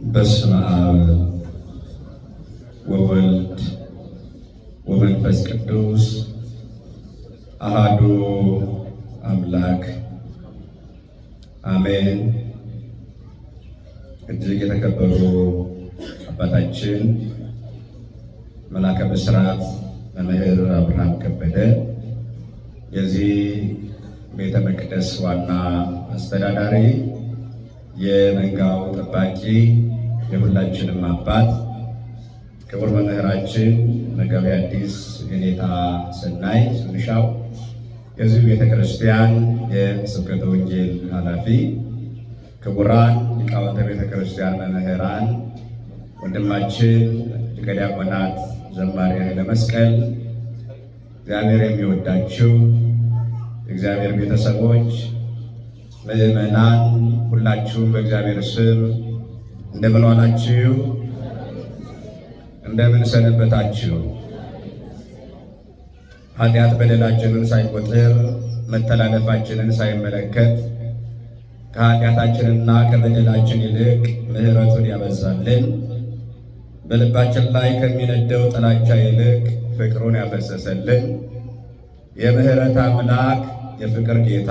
በስመ አብ ወወልድ ወመንፈስ ቅዱስ አሃዱ አምላክ አሜን። እጅግ የተከበሩ አባታችን መላከ ብስራት መምህር አብርሃም ከበደ የዚህ ቤተ መቅደስ ዋና አስተዳዳሪ፣ የመንጋው ጠባቂ፣ የሁላችንም አባት ክቡር መምህራችን መጋቤ ሐዲስ የኔታ ሰናይ ስንሻው የዚሁ ቤተ ክርስቲያን የስብከተ ወንጌል ኃላፊ፣ ክቡራን ሊቃውንተ ቤተ ክርስቲያን መምህራን፣ ወንድማችን ሊቀ ዲያቆናት ዘማሪ ኃይለ መስቀል፣ እግዚአብሔር የሚወዳችው የእግዚአብሔር ቤተሰቦች ምዕመናን ሁላችሁም በእግዚአብሔር ስም እንደምን ዋላችሁ? እንደምን ሰነበታችሁ? ኃጢአት በደላችንን ሳይቆጥር መተላለፋችንን ሳይመለከት ከኃጢአታችንና ከበደላችን ይልቅ ምሕረቱን ያበዛልን፣ በልባችን ላይ ከሚነደው ጥላቻ ይልቅ ፍቅሩን ያፈሰሰልን የምሕረት አምላክ የፍቅር ጌታ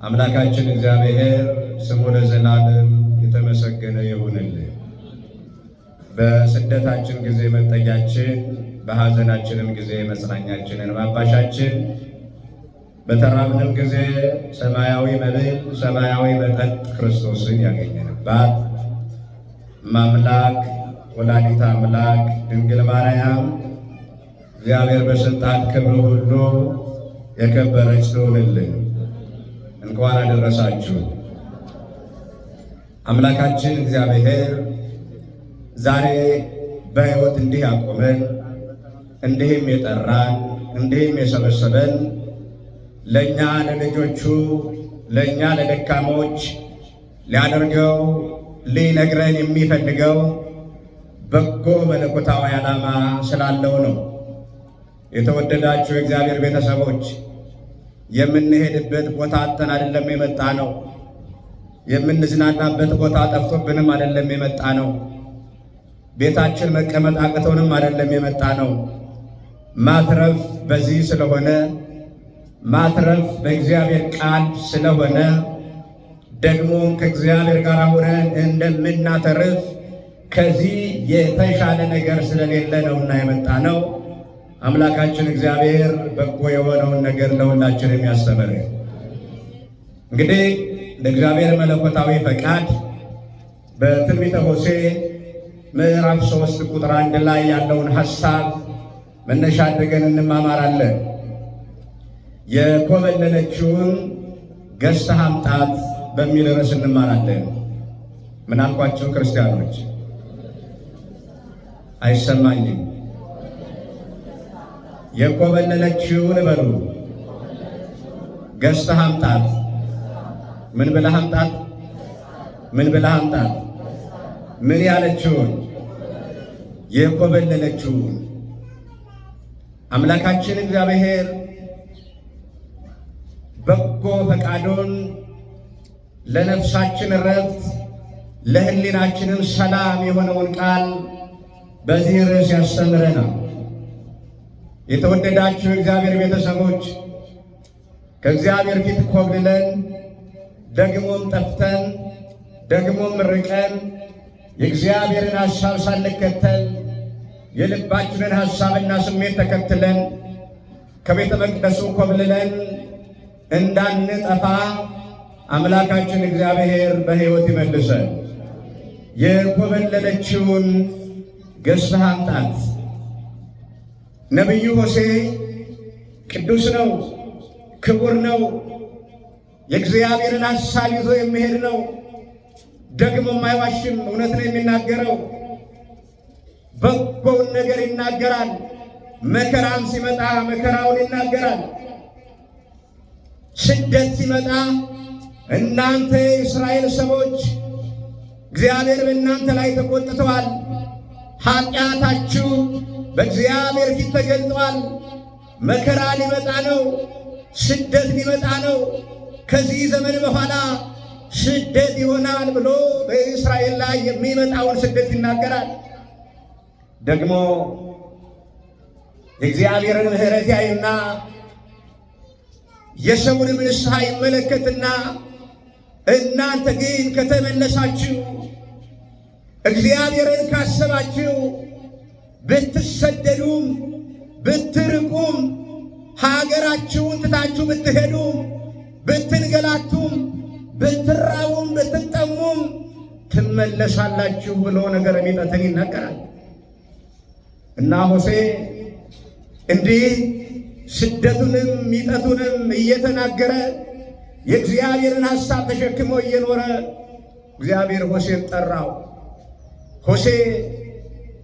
አምላካችን እግዚአብሔር ስሙ ለዘላለም የተመሰገነ ይሁንልን። በስደታችን ጊዜ መጠጊያችን፣ በሐዘናችንም ጊዜ መጽናኛችንን ማባሻችን፣ በተራብንም ጊዜ ሰማያዊ መብል ሰማያዊ መጠጥ ክርስቶስን ያገኘንባት ማምላክ ወላዲተ አምላክ ድንግል ማርያም እግዚአብሔር በሰጣት ክብር ሁሉ የከበረች ትሁንልን። እንኳን አደረሳችሁ። አምላካችን እግዚአብሔር ዛሬ በሕይወት እንዲህ ያቆመን፣ እንዲህም የጠራን፣ እንዲህም የሰበሰበን ለእኛ ለልጆቹ ለእኛ ለደካሞች ሊያደርገው ሊነግረን የሚፈልገው በጎ መለኮታዊ ዓላማ ስላለው ነው። የተወደዳችሁ የእግዚአብሔር ቤተሰቦች፣ የምንሄድበት ቦታ አጥተን አይደለም የመጣ ነው። የምንዝናናበት ቦታ ጠፍቶብንም አይደለም የመጣ ነው። ቤታችን መቀመጥ አቅቶንም አይደለም የመጣ ነው። ማትረፍ በዚህ ስለሆነ፣ ማትረፍ በእግዚአብሔር ቃል ስለሆነ፣ ደግሞ ከእግዚአብሔር ጋር ሆነን እንደምናተርፍ ከዚህ የተሻለ ነገር ስለሌለ ነውና የመጣ ነው። አምላካችን እግዚአብሔር በጎ የሆነውን ነገር ለሁላችን የሚያስተምር። እንግዲህ እንደ እግዚአብሔር መለኮታዊ ፈቃድ በትንቢተ ሆሴዕ ምዕራፍ 3 ቁጥር 1 ላይ ያለውን ሐሳብ መነሻ አድርገን እንማማራለን። የኮበለለችውን ገዝተህ አምጣት በሚል ርዕስ እንማራለን። ምን አልኳችሁ ክርስቲያኖች? አይሰማኝም። የኮበለለችውን በሉ ገዝተህ አምጣት። ምን ብለህ አምጣት? ምን ብለህ አምጣት? ምን ያለችውን? የኮበለለችውን። አምላካችን እግዚአብሔር በጎ ፈቃዱን ለነፍሳችን እረፍት ለሕሊናችንም ሰላም የሆነውን ቃል በዚህ ርዕስ ያስተምረናል። የተወደዳችሁ የእግዚአብሔር ቤተሰቦች፣ ከእግዚአብሔር ፊት ኮብልለን፣ ደግሞም ጠፍተን፣ ደግሞም ርቀን፣ የእግዚአብሔርን ሐሳብ ሳንከተል የልባችንን ሐሳብና ስሜት ተከትለን ከቤተ መቅደሱ ኮብልለን እንዳንጠፋ አምላካችን እግዚአብሔር በሕይወት ይመልሰን። የኮበለለችውን ገዝተህ አምጣት። ነቢዩ ሆሴዕ ቅዱስ ነው፣ ክቡር ነው፣ የእግዚአብሔርን ሐሳብ ይዞ የሚሄድ ነው። ደግሞ አይዋሽም፣ እውነት ነው የሚናገረው። በጎውን ነገር ይናገራል። መከራም ሲመጣ መከራውን ይናገራል። ስደት ሲመጣ እናንተ የእስራኤል ሰዎች እግዚአብሔር በእናንተ ላይ ተቆጥተዋል፣ ኃጢአታችሁ በእግዚአብሔር ፊት ተገልጧል፣ መከራ ሊመጣ ነው፣ ስደት ሊመጣ ነው፣ ከዚህ ዘመን በኋላ ስደት ይሆናል ብሎ በእስራኤል ላይ የሚመጣውን ስደት ይናገራል። ደግሞ የእግዚአብሔርን ምሕረት ያይና የሰውንም ንስሐ ይመለከትና እናንተ ግን ከተመለሳችሁ እግዚአብሔርን ካሰባችሁ ብትሰደዱም ብትርቁም ሀገራችሁን ትታችሁ ብትሄዱም ብትንገላቱም ብትራቡም ብትጠሙም ትመለሳላችሁ ብሎ ነገረ ሚጠትን ይናገራል። እና ሆሴዕ እንዲህ ስደቱንም ሚጠቱንም እየተናገረ የእግዚአብሔርን ሐሳብ ተሸክሞ እየኖረ እግዚአብሔር ሆሴዕን ጠራው። ሆሴዕ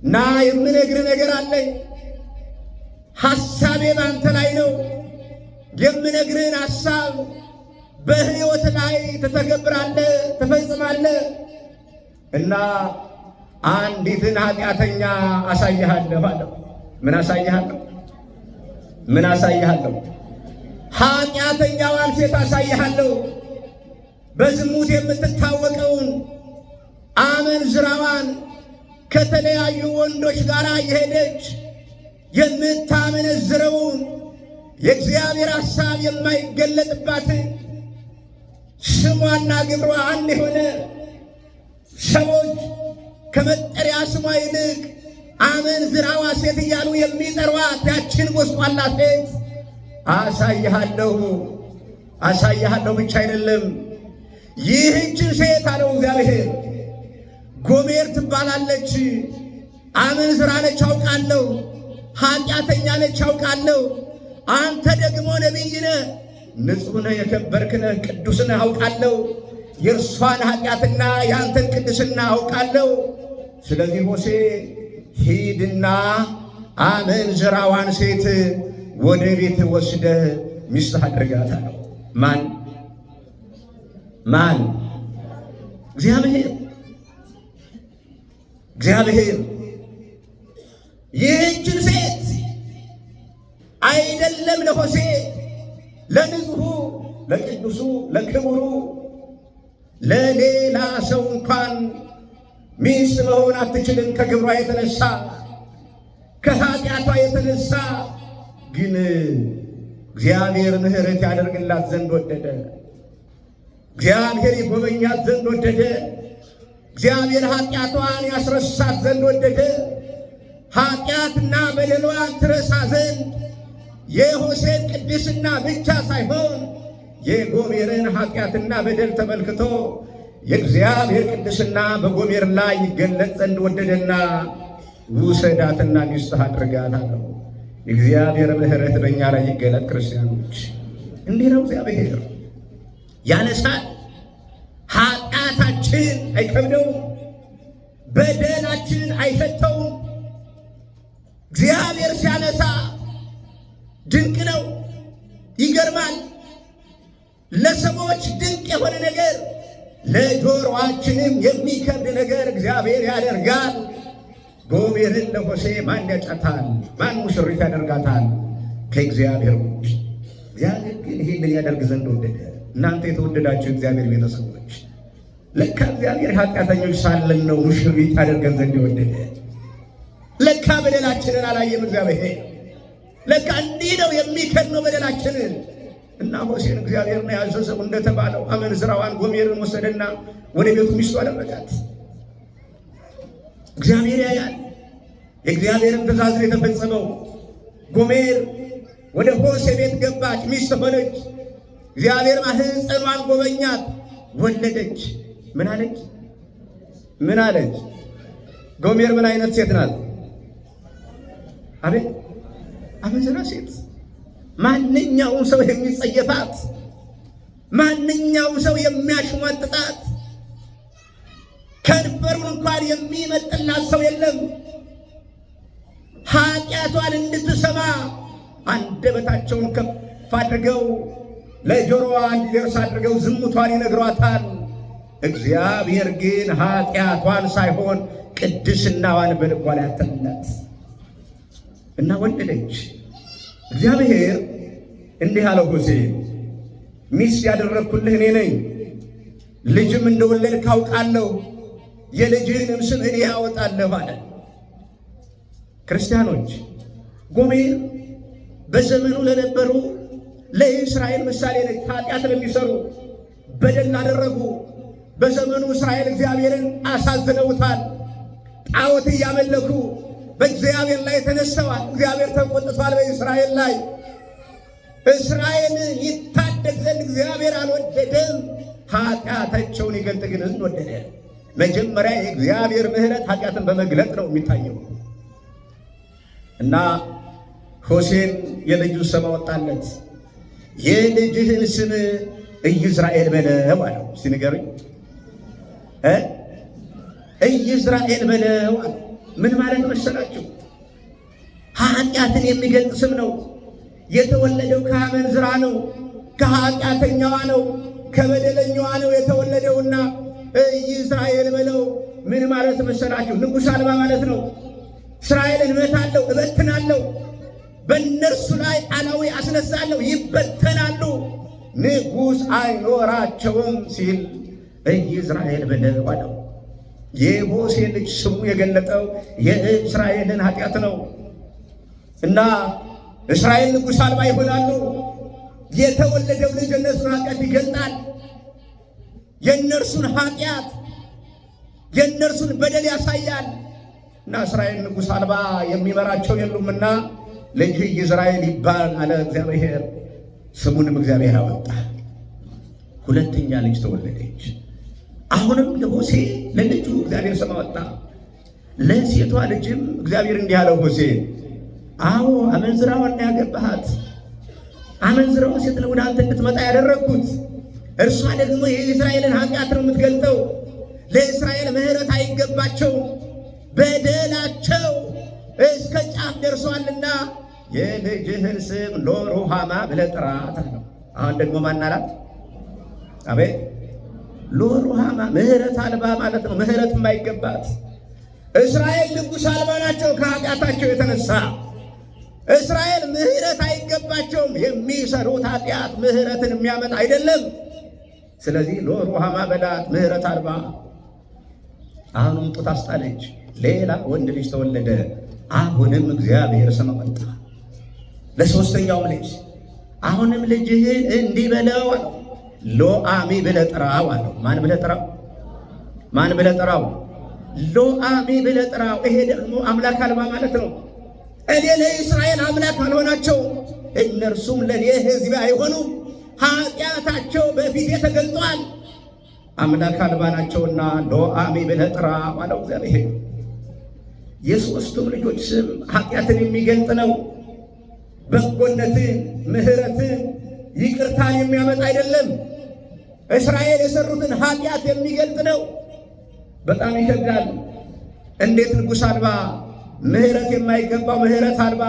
ና የምነግር ነገር አለኝ፣ ሐሳቤ ባንተ ላይ ነው። የምነግርህን ሐሳብ በሕይወት ላይ ትተገብራለህ፣ ትፈጽማለህ እና አንዲትን ኃጢአተኛ አሳይሃለሁ አለው። ምን አሳይሃለሁ? ምን አሳይሃለሁ? ኃጢአተኛዋን ሴት አሳይሃለሁ። በዝሙት የምትታወቀውን አመንዝራዋን ከተለያዩ ወንዶች ጋር የሄደች የምታመነዝረውን የእግዚአብሔር ሐሳብ የማይገለጥባትን ስሟና ግብሯ አንድ የሆነ ሰዎች ከመጠሪያ ስሟ ይልቅ አመንዝራዋ ሴት እያሉ የሚጠሯት ያችን ጎስቋላ ሴት አሳይሃለሁ። አሳይሃለሁ ብቻ አይደለም፣ ይህችን ሴት አለው እግዚአብሔር፣ ጎሜር ትባላለች። አመንዝራ ነች አውቃለሁ፣ ኃጢአተኛ ነች አውቃለሁ። አንተ ደግሞ ነቢይ ነህ፣ ንጹሕ ነህ፣ የከበርክ ነህ፣ ቅዱስ ነህ አውቃለሁ። የእርሷን ኃጢአትና የአንተን ቅድስና አውቃለሁ። ስለዚህ ሆሴዕ ሂድና አመንዝራዋን ሴት ወደ ቤት ወስደህ ሚስትህ አድርጋት አለው። ማን ማን? እግዚአብሔር። እግዚአብሔር ይህችን ሴት አይደለም ለሆሴዕ ለንጹሑ ለቅዱሱ ለክቡሩ ለሌላ ሰው እንኳን ሚስት መሆን አትችልም፣ ከግብሯ የተነሳ ከኃጢአቷ የተነሳ። ግን እግዚአብሔር ምሕረት ያደርግላት ዘንድ ወደደ። እግዚአብሔር ይጎበኛት ዘንድ ወደደ። እግዚአብሔር ኃጢአቷን ያስረሳት ዘንድ ወደደ። ኃጢአትና በደሏን ትረሳ ዘንድ የሆሴዕን ቅድስና ብቻ ሳይሆን የጎሜርን ኃጢአትና በደል ተመልክቶ የእግዚአብሔር ቅድስና በጎሜር ላይ ይገለጥ ዘንድ ወደደና ውሰዳትና ሚስትህ አድርጋት አለው። የእግዚአብሔር ምሕረት በእኛ ላይ ይገለጥ። ክርስቲያኖች እንዲህ ነው እግዚአብሔር ያነሳል። ኃጢአታችን አይከብደውም፣ በደላችን አይሸተውም። እግዚአብሔር ሲያነሳ ድንቅ ነው፣ ይገርማል። ለሰዎች ድንቅ የሆነ ነገር ለጆሮአችንም የሚከብድ ነገር እግዚአብሔር ያደርጋል። ጎሜርን ለሆሴዕ ማን ያጫታል? ማን ሙሽሪት ያደርጋታል? ከእግዚአብሔር ውጭ። እግዚአብሔር ግን ይህንን ያደርግ ዘንድ ወደደ። እናንተ የተወደዳችሁ እግዚአብሔር ቤተሰቦች፣ ለካ እግዚአብሔር ኃጢአተኞች ሳለን ነው ሙሽሪት ያደርገን ዘንድ የወደደ። ለካ በደላችንን አላየም እግዚአብሔር። ለካ እንዲህ ነው የሚከድነው በደላችንን። እና ሆሴዕን እግዚአብሔር ነው ያዘዘው እንደተባለው አመንዝራዋን ጎሜርን ወሰደና ወደ ቤቱ ሚስቱ አደረጋት። እግዚአብሔር ያያል። የእግዚአብሔርን ትእዛዝ ነው የተፈጸመው። ጎሜር ወደ ሆሴዕ ቤት ገባች፣ ሚስት ሆነች። እግዚአብሔር ማህፀኗን ጎበኛት፣ ወለደች። ምን አለች? ምን አለች? ጎሜር ምን አይነት ሴት ናት? አቤት አመንዝራ ሴት፣ ማንኛውም ሰው የሚጸየፋት፣ ማንኛውም ሰው የሚያሽሟጥጣት፣ ከንፈሩን እንኳን የሚመጥላት ሰው የለም። ኃጢአቷን እንድትሰማ አንደበታቸውን ከፍ አድርገው ለጆሮዋ እንዲደርስ አድርገው ዝሙቷን ይነግሯታል። እግዚአብሔር ግን ኃጢአቷን ሳይሆን ቅድስናዋን በልቧ ላይ አተመላት እና ወለደች። እግዚአብሔር እንዲህ አለው ሆሴዕ፣ ሚስት ያደረግኩልህ እኔ ነኝ፣ ልጅም እንደወለድክ አውቃለሁ፣ የልጅህንም ስም እኔ ያወጣለሁ አለ። ክርስቲያኖች፣ ጎሜር በዘመኑ ለነበሩ ለእስራኤል ምሳሌ ነች። ኃጢአት ለሚሰሩ፣ በደል ላደረጉ፣ በዘመኑ እስራኤል እግዚአብሔርን አሳዝነውታል። ጣዖት እያመለኩ በእግዚአብሔር ላይ ተነስተዋል። እግዚአብሔር ተቆጥቷል በእስራኤል ላይ። እስራኤልን ይታደግ ዘንድ እግዚአብሔር አልወደደም። ኃጢአታቸውን ይገልጥ ግን ዘንድ ወደደ። መጀመሪያ የእግዚአብሔር ምሕረት ኃጢአትን በመግለጥ ነው የሚታየው እና ሆሴን የልጁ ስም አወጣለት። የልጅህን ስም ኢይዝራኤል በለው አለው። እስቲ ንገሩኝ እ ኢይዝራኤል በለው አለው። ምን ማለት መሰላችሁ? ኃጢአትን የሚገልጥ ስም ነው። የተወለደው ከአመንዝራ ነው፣ ከኃጢአተኛዋ ነው፣ ከበደለኛዋ ነው የተወለደውና ኢይዝራኤል በለው ምን ማለት መሰላችሁ? ንጉሥ አልባ ማለት ነው። እስራኤልን እመታለሁ፣ እበትናለሁ፣ በእነርሱ ላይ አላዊ አስነሳለሁ፣ ይበተናሉ፣ ንጉሥ አይኖራቸውም ሲል ኢይዝራኤል በለው አለው። የሆሴ ልጅ ስሙ የገለጠው የእስራኤልን ኃጢአት ነው እና እስራኤል ንጉሥ አልባ ይሆናሉ። የተወለደው ልጅ የእነርሱን ኃጢአት ይገልጣል። የእነርሱን ኃጢአት፣ የእነርሱን በደል ያሳያል እና እስራኤል ንጉሥ አልባ፣ የሚመራቸው የሉምና ልጅ ኢይዝራኤል ይባል አለ እግዚአብሔር። ስሙንም እግዚአብሔር አወጣ። ሁለተኛ ልጅ ተወለደች። አሁንም ለሆሴ ለልጁ እግዚአብሔር ስም አወጣ። ለሴቷ ልጅም እግዚአብሔር እንዲህ አለው ሆሴ፣ አዎ አመንዝራዋን ያገባሃት፣ አመንዝራዋ ሴት ነው ወደ አንተ እንድትመጣ ያደረግኩት። እርሷ ደግሞ የእስራኤልን ኃጢአት ነው የምትገልጠው። ለእስራኤል ምሕረት አይገባቸውም፣ በደላቸው እስከ ጫፍ ደርሷልና የልጅህን ስም ሎሩሃማ ብለህ ጥራት አለው። አሁን ደግሞ ማን አላት? አቤት፣ ሎሩሃማ፣ ምሕረት አልባ ማለት ነው። ምሕረት የማይገባት። እስራኤል ንጉሥ አልባ ናቸው ከኃጢአታቸው የተነሳ። እስራኤል ምሕረት አይገባቸውም። የሚሰሩት ኃጢአት ምሕረትን የሚያመጣ አይደለም። ስለዚህ ሎሩሃማ በላት፣ ምሕረት አልባ። አሁንም ጡት አስጣለች። ሌላ ወንድ ልጅ ተወለደ። አሁንም እግዚአብሔር ስም አወጣ ለሶስተኛውም ልጅ። አሁንም ልጅህን እንዲህ በለው አለው። ሎአሚ ብለህ ጥራው አለው። ማን ብለህ ጥራው? ማን ብለህ ጥራው? ሎአሚ ብለህ ጥራው። ይሄ ደግሞ አምላክ አልባ ማለት ነው። እኔ ለእስራኤል አምላክ አልሆናቸው፣ እነርሱም ለእኔ ሕዝብ አይሆኑም። ኃጢአታቸው በፊቴ ተገልጧል። አምላክ አልባ ናቸውና ሎአሚ ብለህ ጥራው አለው እግዚአብሔር። የሶስቱም ልጆች ስም ኃጢአትን የሚገልጥ ነው። በጎነትን፣ ምሕረትን፣ ይቅርታን የሚያመጣ አይደለም። እስራኤል የሰሩትን ኃጢአት የሚገልጥ ነው። በጣም ይከብዳል። እንዴት ንጉሥ አልባ፣ ምሕረት የማይገባው ምሕረት አልባ፣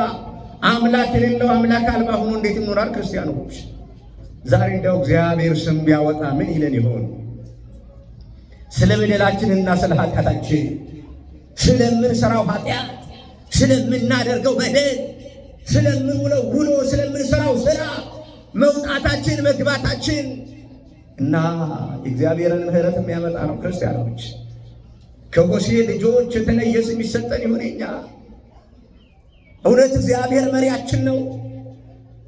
አምላክ የሌለው አምላክ አልባ ሆኖ እንዴት ይኖራል? ክርስቲያኖች፣ ዛሬ እንደው እግዚአብሔር ስም ቢያወጣ ምን ይለን ይሆን? ስለ በደላችንና ስለ ኃጢአታችን፣ ስለምንሰራው ኃጢአት፣ ስለምናደርገው በደል፣ ስለምንውለው ውሎ፣ ስለምንሰራው ስራ፣ መውጣታችን መግባታችን እና የእግዚአብሔርን ምሕረት የሚያመጣ ነው። ክርስቲያኖች፣ ከሆሴ ልጆች የተለየ ስም ይሰጠን ይሆን? እኛ እውነት እግዚአብሔር መሪያችን ነው።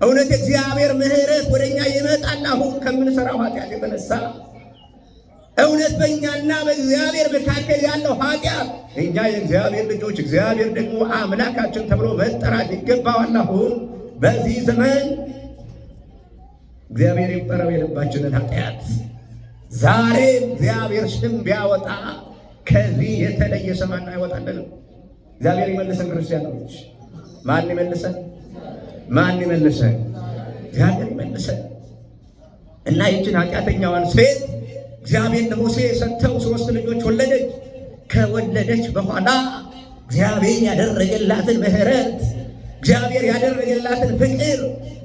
እውነት የእግዚአብሔር ምሕረት ወደኛ ይመጣል። አሁን ከምንሰራው ኃጢአት የተነሳ እውነት በእኛና በእግዚአብሔር መካከል ያለው ኃጢአት፣ እኛ የእግዚአብሔር ልጆች፣ እግዚአብሔር ደግሞ አምላካችን ተብሎ መጠራት ይገባዋል። አሁን በዚህ ዘመን እግዚአብሔር ይቁጠረው የልባችንን ኃጢአት። ዛሬ እግዚአብሔር ስም ቢያወጣ ከዚህ የተለየ ስም አይወጣልንም። እግዚአብሔር ይመልሰን። ክርስቲያኖች፣ ማን ይመልሰን? ማን ይመልሰን? እግዚአብሔር ይመልሰን። እና ይችን ኃጢአተኛዋን ሴት እግዚአብሔር ለሙሴ ሰጥተው ሶስት ልጆች ወለደች። ከወለደች በኋላ እግዚአብሔር ያደረገላትን ምሕረት፣ እግዚአብሔር ያደረገላትን ፍቅር፣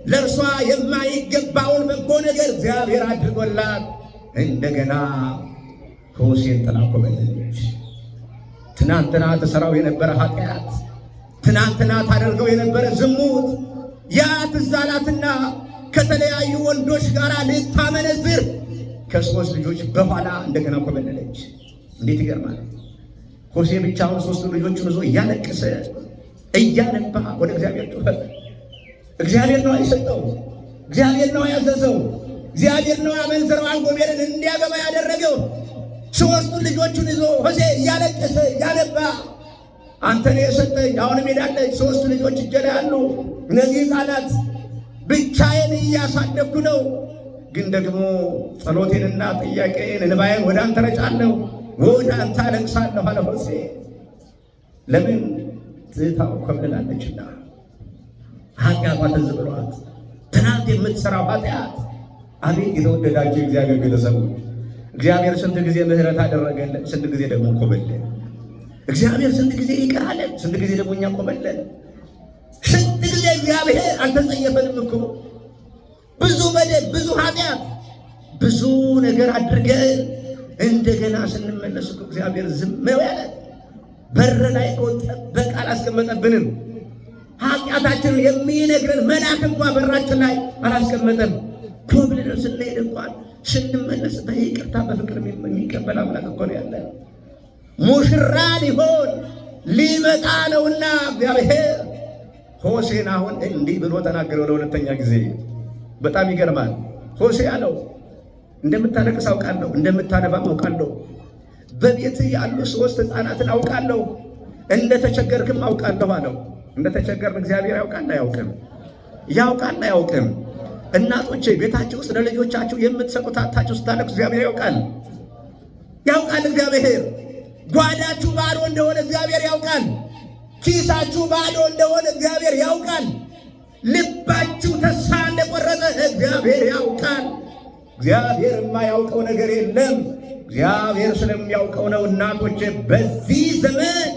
ለእርሷ የማይገባውን በጎ ነገር እግዚአብሔር አድርጎላት እንደገና ሆሴን ጥላ ኮበለለች። ትናንትና ተሰራው የነበረ ኃጢአት፣ ትናንትና ታደርገው የነበረ ዝሙት ያ ትዝ አላትና ከተለያዩ ወንዶች ጋር ልታመነዝር ከሶስት ልጆች በኋላ እንደገና ኮበለለች። እንዴት ይገርማል! ሆሴ ብቻውን ሶስቱ ልጆቹን ይዞ እያለቀሰ እያነባ ወደ እግዚአብሔር ጮኸ። እግዚአብሔር ነው የሰጠው፣ እግዚአብሔር ነው ያዘዘው፣ እግዚአብሔር ነው አመንዝራዋን ጎሜርን እንዲያገባ ያደረገው። ሶስቱን ልጆቹን ይዞ ሆሴ እያለቀሰ እያነባ አንተ ነው የሰጠኝ፣ አሁንም ሄዳለች። ሶስቱ ልጆች እጄ ላይ አሉ። እነዚህ ሕፃናት ብቻዬን እያሳደግኩ ነው፣ ግን ደግሞ ጸሎቴንና ጥያቄን እንባዬን ወደ አንተ ረጫለሁ፣ ወደ አንተ አለቅሳለሁ አለ ሆሴ። ለምን? ትታው ኮብልላለችና ኃጢአቷ ትዝ ብሏት፣ ትናንት የምትሰራው ኃጢአት። አቤት የተወደዳቸው እግዚአብሔር ቤተሰቦች፣ እግዚአብሔር ስንት ጊዜ ምሕረት አደረገልን፣ ስንት ጊዜ ደግሞ ኮበለን። እግዚአብሔር ስንት ጊዜ ይቅር አለን፣ ስንት ጊዜ ደግሞ እኛ ኮበለን። ስንት ጊዜ እግዚአብሔር አልተጸየፈንም እኮ። ብዙ በደል፣ ብዙ ኃጢአት፣ ብዙ ነገር አድርገን እንደገና ስንመለስ እኮ እግዚአብሔር ዝም ነው ያለ። በር ላይ እኮ ጥበቃ አላስቀመጠብንም። ኃጢአታችንን የሚነግረን መልአክ እንኳ በራችን ላይ አላስቀመጠም። ኮብልለን ስንሄድ እንኳን ስንመለስ በይቅርታ በፍቅር የሚቀበል አምላክ እኮ ነው ያለ። ሙሽራ ሊሆን ሊመጣ ነውና እግዚአብሔር ሆሴን አሁን እንዲህ ብሎ ተናገረው ለሁለተኛ ጊዜ። በጣም ይገርማል። ሆሴ አለው እንደምታለቅስ አውቃለሁ፣ እንደምታነባም አውቃለሁ፣ በቤት ያሉ ሶስት ሕፃናትን አውቃለሁ፣ እንደተቸገርክም አውቃለሁ አለው። እንደተቸገርን እግዚአብሔር ያውቃል አያውቅም? ያውቃል አያውቅም? እናቶቼ ቤታችሁ ውስጥ ለልጆቻችሁ የምትሰጡት አጥታችሁ ስታለቅሱ እግዚአብሔር ያውቃል፣ ያውቃል። እግዚአብሔር ጓዳችሁ ባዶ እንደሆነ እግዚአብሔር ያውቃል። ኪሳችሁ ባዶ እንደሆነ እግዚአብሔር ያውቃል። ልባችሁ ተስፋ እንደቆረጠ እግዚአብሔር ያውቃል። እግዚአብሔር የማያውቀው ነገር የለም። እግዚአብሔር ስለሚያውቀው ነው። እናቶቼ በዚህ ዘመን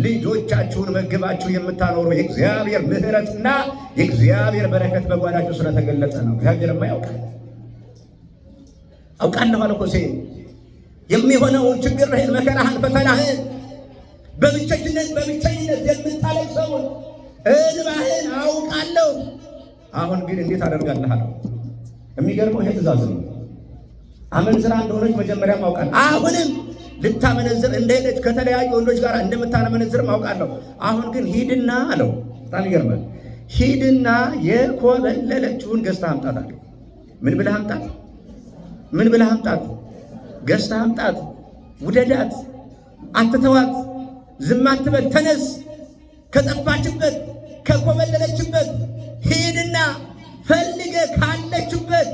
ልጆቻችሁን መግባችሁ የምታኖሩ የእግዚአብሔር ምሕረትና የእግዚአብሔር በረከት በጓዳችሁ ስለተገለጸ ነው። እግዚአብሔርማ ያውቃል። አውቃለሁ አለ ሆሴዕ። የሚሆነውን ችግርህን፣ መከራህን፣ ፈተናህን በብቸኝነት የምታለቅሰውን እንባህን አውቃለሁ። አሁን ግን እንዴት አደርጋለሁ አለው። የሚገርመው ይሄ ትእዛዝ ነው። አመንዝራ እንደሆነች መጀመሪያም አውቃለሁ። አሁንም ልታመነዝር እንደሄደች ከተለያዩ ወንዶች ጋር እንደምታመነዝርም አውቃለሁ። አሁን ግን ሂድና አለው። በጣም ይገርማል። ሂድና የኮበለለችውን ገዝተህ አምጣት አለው። ምን ብለህ አምጣት? ምን ብለህ አምጣት? ገዝተህ አምጣት። ውደዳት፣ አትተዋት፣ ዝም አትበል። ተነስ፣ ከጠፋችበት ከኮበለለችበት ሂድና ፈልገ ካለችበት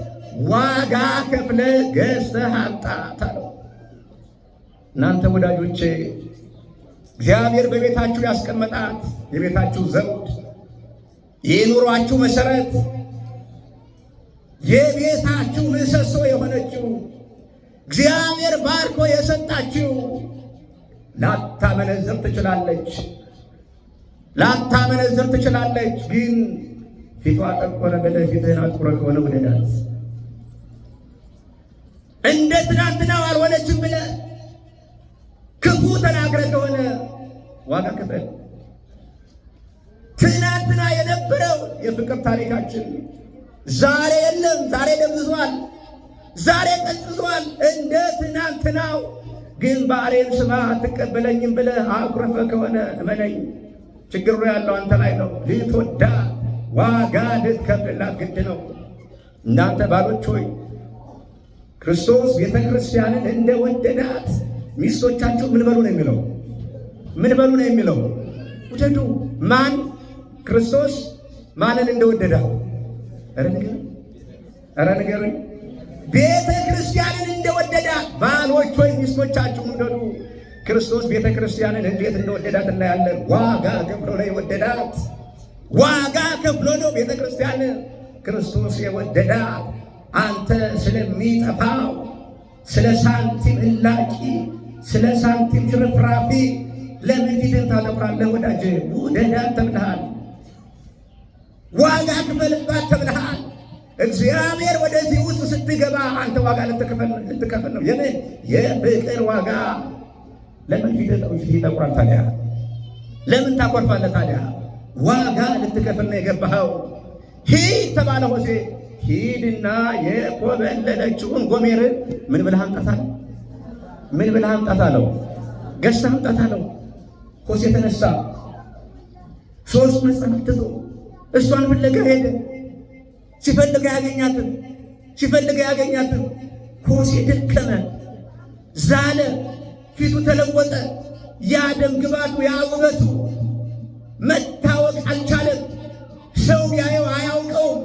ዋጋ ከፍለ ገዝተህ አምጣት አለው። እናንተ ወዳጆቼ እግዚአብሔር በቤታችሁ ያስቀመጣት የቤታችሁ ዘውድ፣ የኑሯችሁ መሰረት፣ የቤታችሁ ምሰሶ የሆነችው እግዚአብሔር ባርኮ የሰጣችሁ ላታመነዝር ትችላለች፣ ላታመነዝር ትችላለች። ግን ፊቷ ጠቆረ ብለህ ፊትህን አጥቁረህ ከሆነ ውደዳት። እንደ ትናንትናው አልሆነችም ብለህ ክፉ ተናግረህ ከሆነ ዋጋ ክፈል። ትናንትና የነበረው የፍቅር ታሪካችን ዛሬ የለም። ዛሬ ደብዝዟል። ዛሬ ቀዝቅዟል። እንደ ትናንትናው ግን ባሌን ስማ አትቀበለኝም ብለህ አኩርፈህ ከሆነ እመነኝ፣ ችግሩ ያለው አንተ ላይ ነው። ልትወዳ ዋጋ ልትከፍልላት ግድ ነው። እናንተ ባሎች ሆይ ክርስቶስ ቤተ ክርስቲያንን እንደወደዳት ሚስቶቻችሁ ምን በሉ ነው የሚለው? ምን በሉ ነው የሚለው? ውደዱ። ማን? ክርስቶስ ማንን እንደወደዳው? ኧረ ንገረኝ፣ ኧረ ንገረኝ። ቤተ ክርስቲያንን እንደወደዳት ባሎች ሆይ ሚስቶቻችሁን ውደዱ። ክርስቶስ ቤተ ክርስቲያንን እንዴት እንደወደዳት እናያለን። ዋጋ ከፍሎ ነው የወደዳት። ዋጋ ከፍሎ ነው ቤተ ክርስቲያንን ክርስቶስ የወደዳት። አንተ ስለሚጠፋው ስለ ሳንቲም እላቂ፣ ስለ ሳንቲም ሽርፍራፊ ለምን ፊትህን ታጠቁራለህ? ወዳጄ ውደዳት ተብለሃል። ዋጋ ክፈልባት ተብለሃል። እግዚአብሔር ወደዚህ ውስጥ ስትገባ አንተ ዋጋ ልትከፍል ነው። የምን የፍቅር ዋጋ። ለምን ፊትህ ይጠቁራል ታዲያ? ለምን ታኮርፋለህ ታዲያ? ዋጋ ልትከፍል ነው የገባኸው። ሂድ ተባለ ሆሴዕ። ሂድና የኮበለለችውን ጎሜርን ምን ብለህ አምጣት አለው። ምን ብለህ አምጣት አለው። ገዝተህ አምጣት አለው። ሆሴ ተነሳ፣ 3 ሕፃናት ትቶ እሷን ፍለጋ ሄደ። ሲፈልግ አያገኛትም፣ ሲፈልግ አያገኛትም። ሆሴ ደከመ፣ ዛለ፣ ፊቱ ተለወጠ። ያ ደም ግባቱ ያ ውበቱ መታወቅ አልቻለም። ሰው ቢያየው አያውቀውም።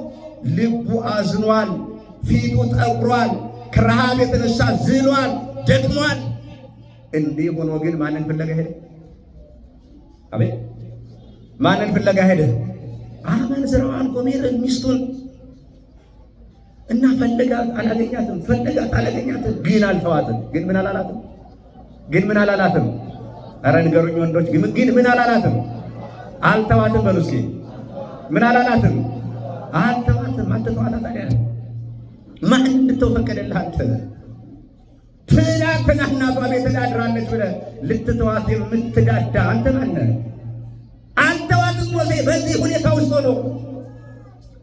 ልቡ አዝኗል፣ ፊቱ ጠቁሯል፣ ከረሃብ የተነሳ ዝሏል፣ ደክሟል። እንዲህ ሆኖ ግን ማንን ፍለጋ ሄደ? አቤት ማንን ፍለጋ ሄደ? አመንዝራዋን ጎሜርን ሚስቱን እና ፈለጋት፣ አላገኛትም። ፈለጋት፣ አላገኛትም። ግን አልተዋትም። ግን ምን አላላትም? ግን ምን አላላትም? ኧረ ንገሩኝ ወንዶች። ግን ምን አላላትም? አልተዋትም። በሉ እስኪ ምን አላላትም? አልተዋትም። አትተዋታ። ታዲያ ማን እንድተው ፈቀደልህ አንተ? ትናንትና እናቷ ቤት ተዳድራለች ብለህ ልትተዋት የምትዳዳ አንተ ማነህ? አልተዋትም። ሆሴ በዚህ ሁኔታ ውስጥ ሆኖ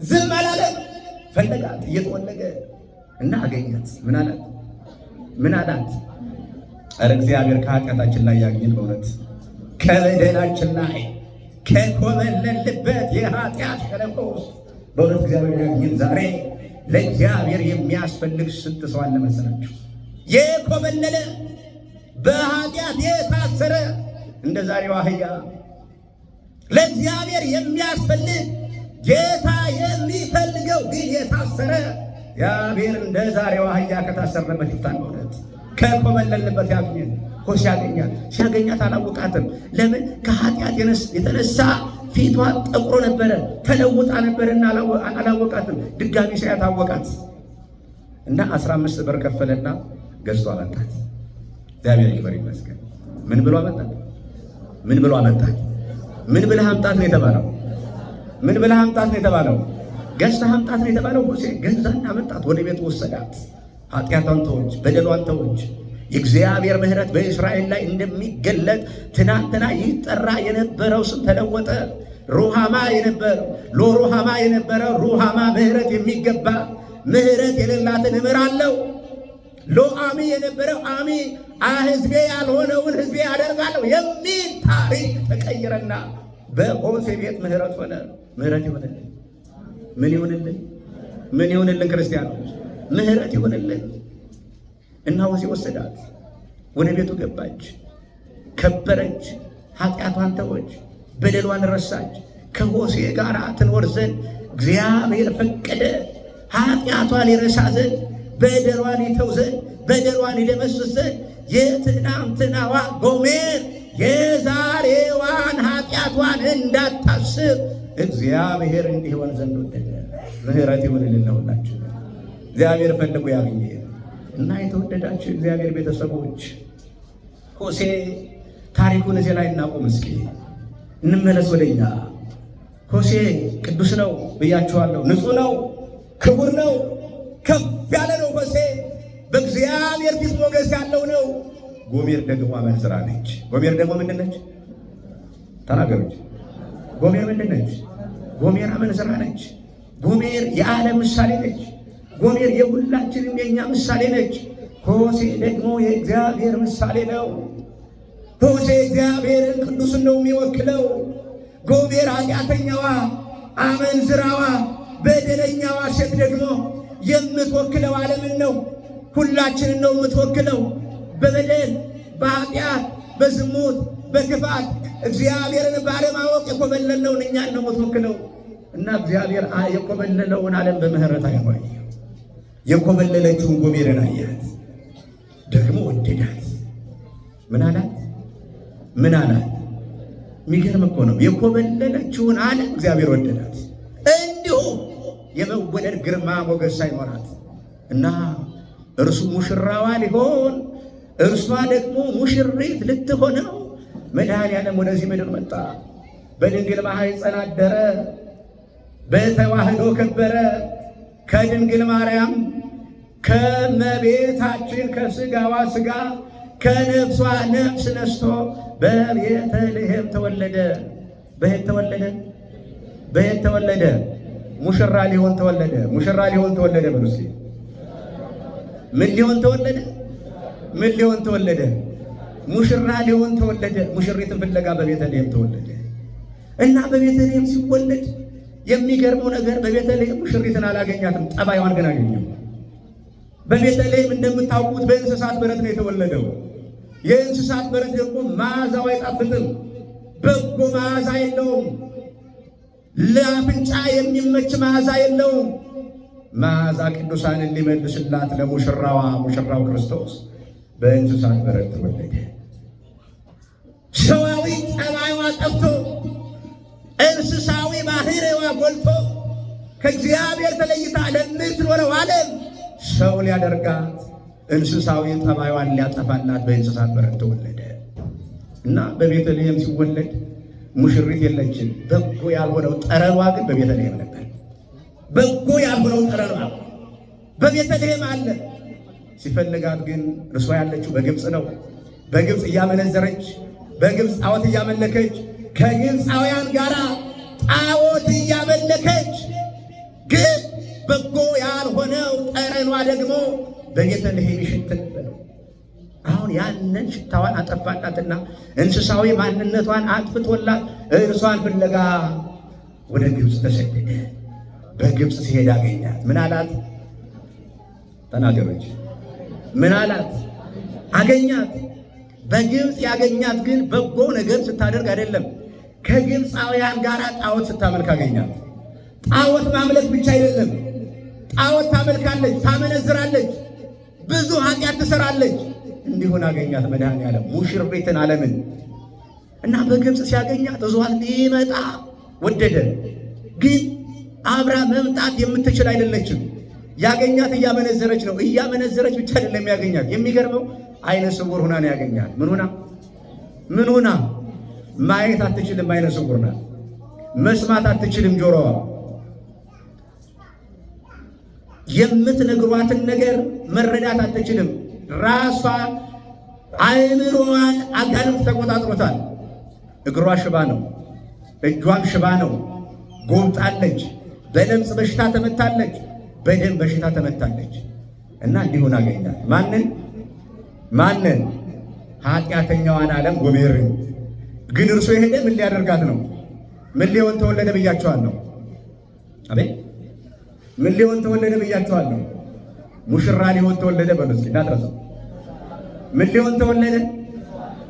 ዝም አላለም። ፈለጋት እየተወለገ እና አገኛት። ምን አላት? ምን አላት? ኧረ እግዚአብሔር ከኃጢአታችን ላይ ያግኘን። በእውነት ከበደላችን ላይ ከኮበለልበት የኃጢአት ሸለቆ ውስጥ በእውነት እግዚአብሔር ያግኘን። ዛሬ ለእግዚአብሔር የሚያስፈልግ ስንት ሰው አለ መሰላችሁ? የኮበለለ በኃጢአት የታሰረ እንደ ዛሬው አህያ ለእግዚአብሔር የሚያስፈልግ ጌታ የሚፈልገው ግን የታሰረ እግዚአብሔር እንደ ዛሬው አህያ ከታሰረበት ይፍታን። በእውነት ከኮበለልንበት ያግኘን። ሆሴ ያገኛት ሲያገኛት አላወቃትም። ለምን? ከኃጢአት የተነሳ ፊቷ ጠቁሮ ነበረ፣ ተለውጣ ነበረና አላወቃትም። ድጋሚ ሲያያት አወቃት እና 15 ብር ከፈለና ገዝቶ አመጣት። እግዚአብሔር ይክበር ይመስገን። ምን ብሎ አመጣት? ምን ብሎ አመጣት? ምን ብለህ አምጣት ነው የተባለው? ምን ብለህ አምጣት ነው የተባለው? ገዝተህ አምጣት ነው የተባለው። ሆሴ ገዛና አመጣት፣ ወደ ቤቱ ወሰዳት። ኃጢአቷን ተወች፣ በደሏን ተወች። የእግዚአብሔር ምሕረት በእስራኤል ላይ እንደሚገለጥ ትናንትና ይጠራ የነበረው ስም ተለወጠ። ሩሃማ የነበረው ሎሩሃማ የነበረው ሩሃማ ምሕረት የሚገባ ምሕረት የሌላትን እምራለሁ። ሎአሚ የነበረው አሚ ሕዝቤ ያልሆነውን ሕዝቤ አደርጋለሁ የሚል ታሪክ ተቀየረና በሆሴ ቤት ምሕረት ሆነ። ምሕረት ይሆንልን። ምን ይሆንልን? ምን ይሆንልን? ክርስቲያኖች ምሕረት ይሆንልን። እና ሆሴ ወሰዳት፣ ወደ ቤቱ ገባች፣ ከበረች፣ ኃጢአቷን ተወች፣ በደሏን ረሳች። ከሆሴ ጋር ትኖር ዘንድ እግዚአብሔር ፈቀደ። ኃጢአቷን ይረሳ ዘንድ፣ በደሏን ይተው ዘንድ፣ በደሏን ይደመስስ ዘንድ የትናንትናዋ ጎሜር የዛሬዋን ኃጢአቷን እንዳታስብ እግዚአብሔር እንዲሆን ዘንድ ወደደ። ምሕረት ይሁንልን ለሁላችን። እግዚአብሔር ፈልጎ ያግኘ እና የተወደዳችሁ እግዚአብሔር ቤተሰቦች ሆሴ ታሪኩን እዚህ ላይ እናቁም። እስኪ እንመለስ ወደኛ። ሆሴ ቅዱስ ነው ብያችኋለሁ። ንጹሕ ነው፣ ክቡር ነው፣ ከፍ ያለ ነው። ሆሴ በእግዚአብሔር ፊት ሞገስ ያለው ነው። ጎሜር ደግሞ አመንዝራ ነች። ጎሜር ደግሞ ምንድን ነች? ተናገሩች። ጎሜር ምንድን ነች? ጎሜር አመንዝራ ነች። ጎሜር የዓለም ምሳሌ ነች። ጎሜር የሁላችንም የእኛ ምሳሌ ነች። ሆሴ ደግሞ የእግዚአብሔር ምሳሌ ነው። ሆሴ እግዚአብሔርን ቅዱስን ነው የሚወክለው። ጎሜር ኃጢአተኛዋ፣ አመንዝራዋ፣ በደለኛዋ ሴት ደግሞ የምትወክለው ዓለምን ነው። ሁላችንን ነው የምትወክለው። በበደል በኃጢአት በዝሙት በክፋት እግዚአብሔርን ባለማወቅ የኮበለልነውን እኛን ነው የምትወክለው። እና እግዚአብሔር የኮበለለውን ዓለም በምሕረት አይሆን የኮበለለችውን ጎሜርን አያት፣ ደግሞ ወደዳት። ምን አላት? ምን አላት? የሚገርም እኮ ነው። የኮበለለችውን ዓለም እግዚአብሔር ወደዳት፣ እንዲሁ የመወደድ ግርማ ሞገስ ሳይኖራት እና እርሱ ሙሽራዋ ሊሆን እርሷ ደግሞ ሙሽሪት ልትሆነው መድኃኔዓለም ወደዚህ ምድር መጣ። በድንግል ማኅፀን አደረ፣ በተዋህዶ ከበረ። ከድንግል ማርያም ከመቤታችን ከስጋዋ ስጋ ከነፍሷ ነፍስ ነስቶ በቤተልሔም ተወለደ። በየት ተወለደ? በየት ተወለደ? ሙሽራ ሊሆን ተወለደ። ሙሽራ ሊሆን ተወለደ። በሉ እስኪ ምን ሊሆን ተወለደ? ምን ሊሆን ተወለደ? ሙሽራ ሊሆን ተወለደ። ሙሽሪትን ፍለጋ በቤተልሔም ተወለደ እና በቤተልሔም ሲወለድ የሚገርመው ነገር በቤተልሔም ሙሽሪትን አላገኛትም፣ ጠባይዋን ግን አገኘው። በቤተልሔም እንደምታውቁት በእንስሳት በረት ነው የተወለደው። የእንስሳት በረት ደግሞ መዓዛው አይጣፍጥም፣ በጎ መዓዛ የለውም። ለአፍንጫ የሚመች መዓዛ የለውም። መዓዛ ቅዱሳንን ሊመልስላት ለሙሽራዋ ሙሽራው ክርስቶስ በእንስሳት በረት ተወለደ። ሰዋዊ ጠባይዋ ጠፍቶ እንስሳዊ ባህሪዋ ጎልቶ ከእግዚአብሔር ተለይታ ለምትኖረው ዓለም ሰው ሊያደርጋት እንስሳዊ ጠባይዋን ሊያጠፋላት በእንስሳት በረት ተወለደ እና በቤተልሔም ሲወለድ ሙሽሪት የለችም። በጎ ያልሆነው ጠረኗ ግን በቤተልሔም ነበር። በጎ ያልሆነው ጠረኗ በቤተልሔም አለ። ሲፈልጋት ግን እርሷ ያለችው በግብፅ ነው። በግብፅ እያመነዘረች፣ በግብፅ ጣዖት እያመለከች፣ ከግብፃውያን ጋር ጣዖት እያመለከች ግን በጎ ያልሆነው ጠረኗ ደግሞ በቤተልሔም ይሽት ነበር። አሁን ያንን ሽታዋን አጠፋላትና እንስሳዊ ማንነቷን አጥፍቶላት እርሷን ፍለጋ ወደ ግብፅ ተሰደደ። በግብፅ ሲሄድ አገኛት። ምን አላት? ተናገሮች ምን አላት? አገኛት። በግብፅ ያገኛት ግን በጎ ነገር ስታደርግ አይደለም፣ ከግብፃውያን ጋር ጣዖት ስታመልክ አገኛት። ጣዖት ማምለክ ብቻ አይደለም፣ ጣዖት ታመልካለች፣ ታመነዝራለች፣ ብዙ ኃጢአት ትሰራለች። እንዲሆን አገኛት መድኃኔዓለም ሙሽሪትን ዓለምን እና በግብፅ ሲያገኛት እዟት ሊመጣ ወደደ። ግን አብራ መምጣት የምትችል አይደለችም። ያገኛት እያመነዘረች ነው። እያመነዘረች ብቻ አይደለም ያገኛት። የሚገርመው አይነ ስውር ሁና ነው ያገኛት። ምን ሁና ምን ሁና? ማየት አትችልም። አይነ ስውር ናት። መስማት አትችልም። ጆሮዋ የምትነግሯትን ነገር መረዳት አትችልም። ራሷ አእምሮዋን አጋንንት ተቆጣጥሮታል። እግሯ ሽባ ነው፣ እጇም ሽባ ነው። ጎብጣለች። በለምጽ በሽታ ተመታለች፣ በደም በሽታ ተመታለች። እና እንዲሆን አገኛት። ማንን ማንን? ኃጢአተኛዋን ዓለም ጎሜርን። ግን እርሱ የሄደ ምን ሊያደርጋት ነው? ምን ሊሆን ተወለደ ብያቸዋለሁ። አቤት ምን ሊሆን ተወለደ ብያቸዋለሁ። ሙሽራ ሊሆን ተወለደ። በሉ እስኪ እንዳትረሳው። ምን ሊሆን ተወለደ?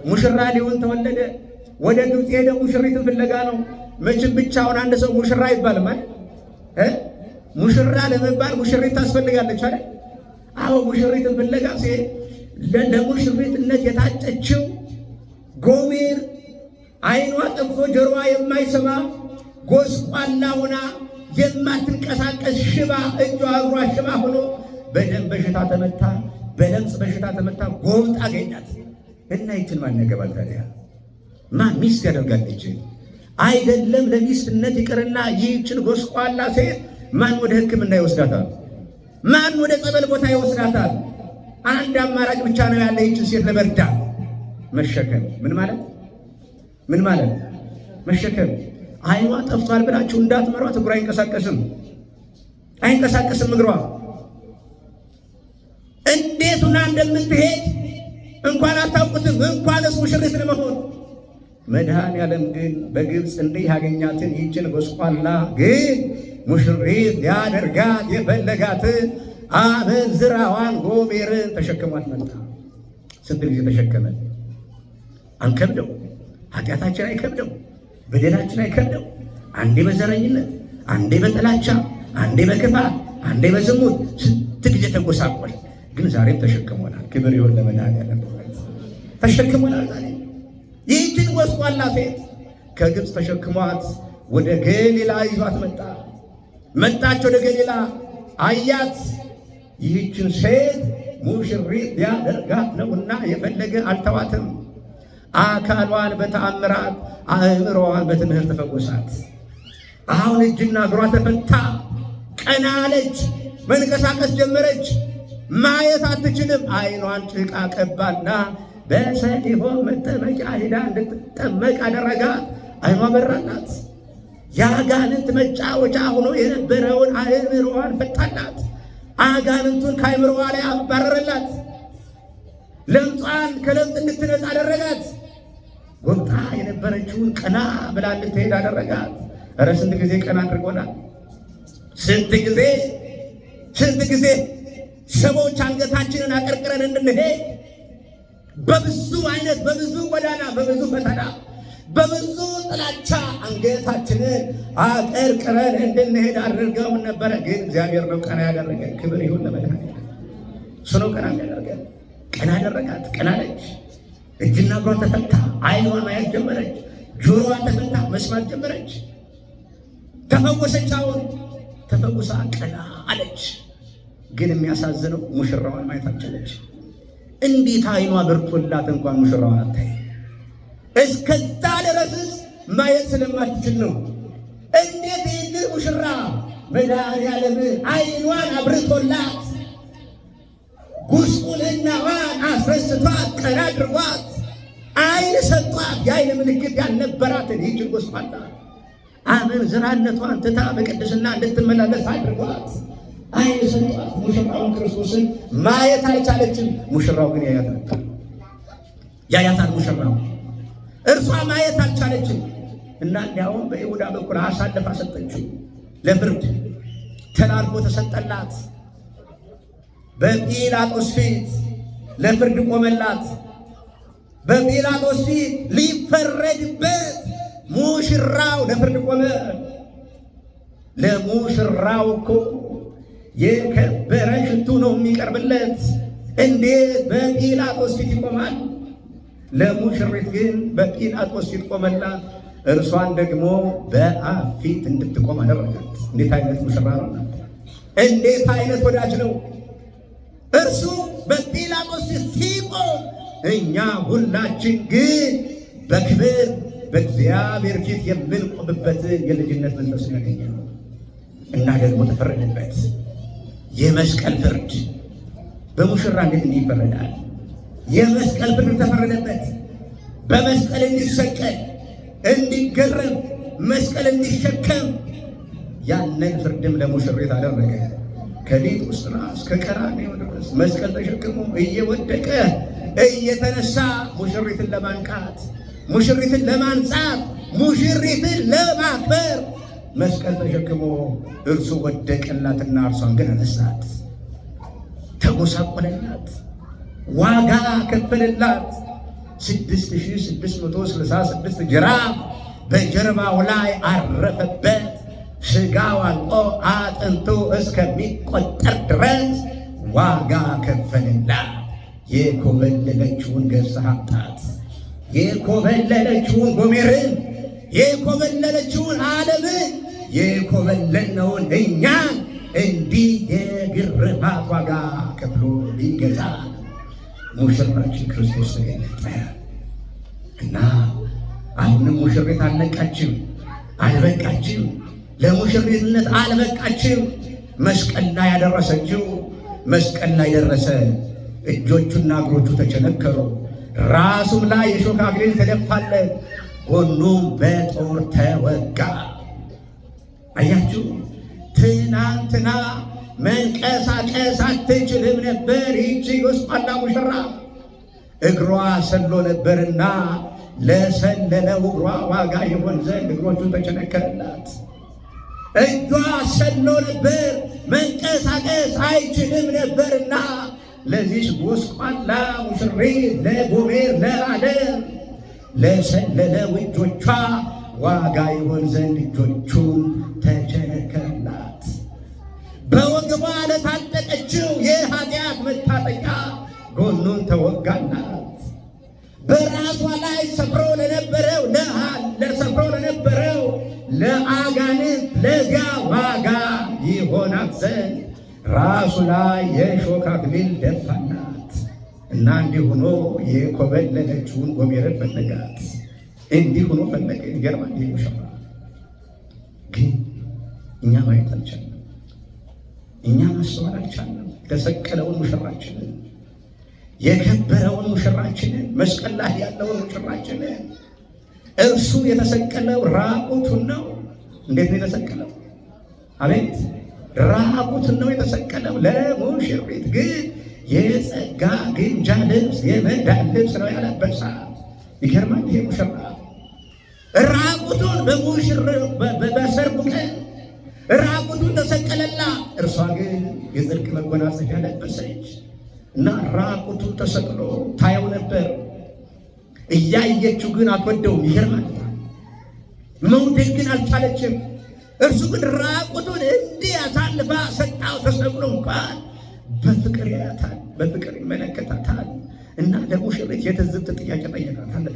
ሙሽራ ሊሆን ተወለደ። ወደ ግብፅ የሄደው ሙሽሪትን ፍለጋ ነው። መቼም ብቻውን አንድ ሰው ሙሽራ አይባልም አይደል? ሙሽራ ለመባል ሙሽሪት ታስፈልጋለች አይደል? አዎ፣ ሙሽሪትን ፍለጋ ሲሄድ ለሙሽሪትነት የታጨችው ጎሜር ዓይኗ ጠፍቶ ጆሮዋ የማይሰማ ጎስቋላ ሆና የማትንቀሳቀስ ሽባ፣ እጇ እግሯ ሽባ ሆኖ በደም በሽታ ተመታ፣ በለምጽ በሽታ ተመታ፣ ጎብጣ አገኛት እና ይችን ማን ያገባል ታዲያ? ማን ሚስት ያደርጋለች? አይደለም ለሚስትነት ይቅርና ይህችን ጎስቋላ ሴት ማን ወደ ሕክምና ይወስዳታል? ማን ወደ ጸበል ቦታ ይወስዳታል? አንድ አማራጭ ብቻ ነው ያለ ይህችን ሴት ለመርዳት መሸከም። ምን ማለት ምን ማለት መሸከም። ዓይኗ ጠፍቷል ብላችሁ እንዳትመሯት፣ እግሯ አይንቀሳቀስም፣ አይንቀሳቀስም እግሯ እንዴት ሁና እንደምትሄድ እንኳን አታውቁትም። እንኳንስ ሙሽሪት ለመሆን መድኃኔዓለም ግን በግብፅ እንዲህ ያገኛትን ይህችን ጎስቋላ ግን ሙሽሪት ሊያደርጋት የፈለጋትን አመንዝራዋን ጎሜርን ተሸክሟት መጣ። ስንት ጊዜ ተሸከመ? አንከብደው፣ ኃጢአታችን አይከብደው፣ በደላችን አይከብደው። አንዴ በዘረኝነት፣ አንዴ በጥላቻ፣ አንዴ በክፋት፣ አንዴ በዝሙት ስንት ጊዜ ተጎሳቆል። ግን ዛሬም ተሸክሞናል። ክብር ይሁን ለመድኃኔዓለም። ተሸክሞናል። ዛሬ ይህችን ጎስቋላ ሴት ከግብፅ ተሸክሟት ወደ ገሊላ ይዟት መጣ። መጣች ወደ ገሊላ አያት። ይህችን ሴት ሙሽሪት ሊያደርጋት ነውና የፈለገ አልተዋትም። አካሏን በተአምራት አእምሮዋን በትምህርት ፈወሳት። አሁን እጅና እግሯ ተፈታ፣ ቀና አለች፣ መንቀሳቀስ ጀመረች። ማየት አትችልም። ዓይኗን ጭቃ ቀባና በሰሊሆም መጠመቂያ ሄዳ እንድትጠመቅ አደረጋት። ዓይኗ በራላት። የአጋንንት መጫወቻ ሆኖ የነበረውን አእምሮዋን ፈታላት። አጋንንቱን ከአእምሮዋ ላይ አባረረላት። ለምጿን ከለምጽ እንድትነጻ አደረጋት። ጎብጣ የነበረችውን ቀና ብላ እንድትሄድ አደረጋት። እረ ስንት ጊዜ ቀና አድርጎናል። ስንት ጊዜ ስንት ጊዜ ሰዎች አንገታችንን አቀርቅረን እንድንሄድ በብዙ አይነት በብዙ ጎዳና በብዙ ፈተና በብዙ ጥላቻ አንገታችንን አቀርቅረን እንድንሄድ አድርገውን ነበረ። ግን እግዚአብሔር ነው ቀና ያደረገን። ክብር ይሁን ለመድኃኒዓለም። እሱ ነው ቀና ያደረገን። ቀና አደረጋት። ቀና አለች። እጅና እግሯ ተፈታ። ዓይኗ ማየት ጀመረች። ጆሮዋ ተፈታ፣ መስማት ጀመረች። ተፈወሰች። አሁን ተፈውሳ ቀና አለች። ግን የሚያሳዝነው ሙሽራዋን ማየት አልቻለች። እንዴት ዓይኗ በርቶላት እንኳን ሙሽራዋን አታይ። እስከዛ ድረስስ ማየት ስለማትችል ነው። እንዴት ይህንን ሙሽራ መድኃኒዓለም ዓይኗን አብርቶላት ጉስቁልናዋን አስረስቷት ቀና አድርጓት ዓይን ሰጧት። የዓይን ምልክት ያልነበራትን ይህችን ጎስቋላ አመንዝራነቷን ትታ በቅድስና እንድትመላለስ አድርጓት ዓይን ሰጧት። ሙሽራውን ክርስቶስን ማየት አልቻለችም። ሙሽራው ግን ያያት ነበር፣ ያያታል ሙሽራው። እርሷ ማየት አልቻለችም እና እንዲያውም በይሁዳ በኩል አሳልፋ ሰጠችው፣ ለፍርድ ተላልፎ ተሰጠላት። በጲላጦስ ፊት ለፍርድ ቆመላት። በጲላጦስ ፊት ሊፈረድበት ሙሽራው ለፍርድ ቆመ። ለሙሽራው እኮ የከበረ ሽቱ ነው የሚቀርብለት። እንዴት በጲላጦስ ፊት ይቆማል? ለሙሽሪት ግን በጲላጦስ ፊት ቆመላት። እርሷን ደግሞ በአብ ፊት እንድትቆም አደረጋት። እንዴት አይነት ሙሽራ ነው! እንዴት አይነት ወዳጅ ነው! እርሱ በጲላጦስ ፊት ሲቆም፣ እኛ ሁላችን ግን በክብር በእግዚአብሔር ፊት የምንቆምበትን የልጅነት መንፈስ ያገኘነው እና ደግሞ ተፈረደበት። የመስቀል ፍርድ በሙሽራ እንዴት እንዲህ ይፈረዳል? የመስቀል ፍርድ ተፈረደበት። በመስቀል እንዲሰቀል፣ እንዲገረም፣ መስቀል እንዲሸከም ያንን ፍርድም ለሙሽሪት አደረገ። ከሊጡ ስራ እስከ ቀራንዮ ድረስ መስቀል ተሸክሞ እየወደቀ እየተነሳ ሙሽሪትን ለማንቃት፣ ሙሽሪትን ለማንጻት፣ ሙሽሪትን ለማክበር መስቀል ተሸክሞ እርሱ ወደቀላትና እርሷን ግን አነሳት። ተጎሳቆለላት፣ ዋጋ ከፈለላት። 6666 ጅራፍ በጀርባው ላይ አረፈበት። ስጋው አልቆ አጥንቱ እስከሚቆጠር ድረስ ዋጋ ከፈለላት። የኮበለለችውን ገዝተህ አምጣት፣ የኮበለለችውን ጎሜርን፣ የኮበለለችውን ዓለምን፣ የኮበለልነውን እኛን እንዲህ የግርፋት ዋጋ ከፍሎ ሊገዛ ሙሽራችን ክርስቶስ ተገለጠ እና አሁንም ሙሽሪት አልነቃችም፣ አልበቃችም፣ ለሙሽሪትነት አልበቃችም። መስቀል ላይ ያደረሰችው መስቀል ላይ ደረሰ። እጆቹና እግሮቹ ተቸነከሩ። ራሱም ላይ የሾህ አክሊል ተደፋለት። ጎኑም በጦር ተወጋ። አያችሁ፣ ትናንትና መንቀሳቀስ አትችልም ነበር። ይህቺ ጎስቋላ ሙሽራ እግሯ ሰሎ ነበርና ለሰለለው እግሯ ዋጋ ይሆን ዘንድ እግሮቹን ተቸነከረላት። እጇ ሰሎ ነበር፣ መንቀሳቀስ አይችልም ነበርና ለዚች ጎስቋላ ሙሽሪት ለጎሜር ለዓለም ለሰለለው እጆቿ ዋጋ ይሆን ዘንድ እጆቹን ተቸነከረላት። በወገቧ ለታጠቀችው የኃጢአት መታጠቂያ ጎኑን ተወጋላት። በራሷ ላይ ሰፍሮ ለነበረው ለሰፍሮ ለነበረው ለአጋንንት ለዚያ ዋጋ ይሆናት ዘንድ ራሱ ላይ የእሾህ አክሊል ደፋላት እና እንዲህ ሆኖ የኮበለለችውን ጎሜርን ፈለጋት። እንዲህ ሆኖ ፈለገ። ይገርማል። ይህ ሙሽራ ግን እኛ ማየት አልቻልንም። እኛ ማስተዋል አልቻልንም። የተሰቀለውን ሙሽራችንን፣ የከበረውን ሙሽራችንን፣ መስቀል ላይ ያለውን ሙሽራችንን፣ እርሱ የተሰቀለው ራቁቱን ነው። እንዴት ነው የተሰቀለው? አቤት ራቁትን ነው የተሰቀለው። ለሙሽሪት ግን የጸጋ ግምጃ ልብስ የመዳን ልብስ ነው ያለበሳት። ይገርማል። ይሄ ሙሽራ ራቁቱን በሰርጉ ቀን ራቁቱን ተሰቀለላ። እርሷ ግን የጽድቅ መጎናጸፊያ ለበሰች እና ራቁቱን ተሰቅሎ ታየው ነበር። እያየችው ግን አትወደውም። ይገርማል። መውደድ ግን አልቻለችም። እርሱ ግን ራቁቱን እንዲህ አሳልፋ ሰጣው። ተሰቅሎ እንኳን በፍቅር ያያታል፣ በፍቅር ይመለከታታል። እና ለሙሽሪት የትዝብት ጥያቄ ጠየቃት። አለ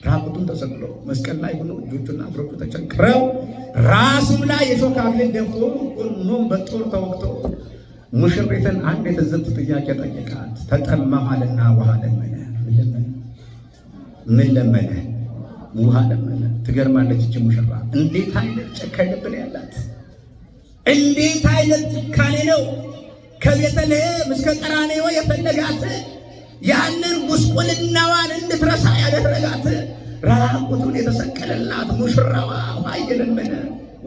ራቁቱን ተሰቅሎ መስቀል ላይ ሆኖ እጆቹና እግሮቹ ተቸንክረው ራሱም ላይ የሾህ አክሊል ደፍቶ ጎኑም በጦር ተወግቶ ሙሽሪትን አንድ የትዝብት ጥያቄ ጠየቃት። ተጠማኋልና ውሃ ለመነ። ምን ለመነ? ውሃ ለመነ። ትገርማለች እች ሙሽራ። እንዴት አይነት ጨካኝ ልብ ነው ያላት! እንዴት አይነት ጭካኔ ነው! ከቤተልሔም እስከ ቀራንዮ የፈለጋት ያንን ጉስቁልናዋን እንድትረሳ ያደረጋት ራቁቱን የተሰቀለላት ሙሽራዋ ውሃ እየለመነ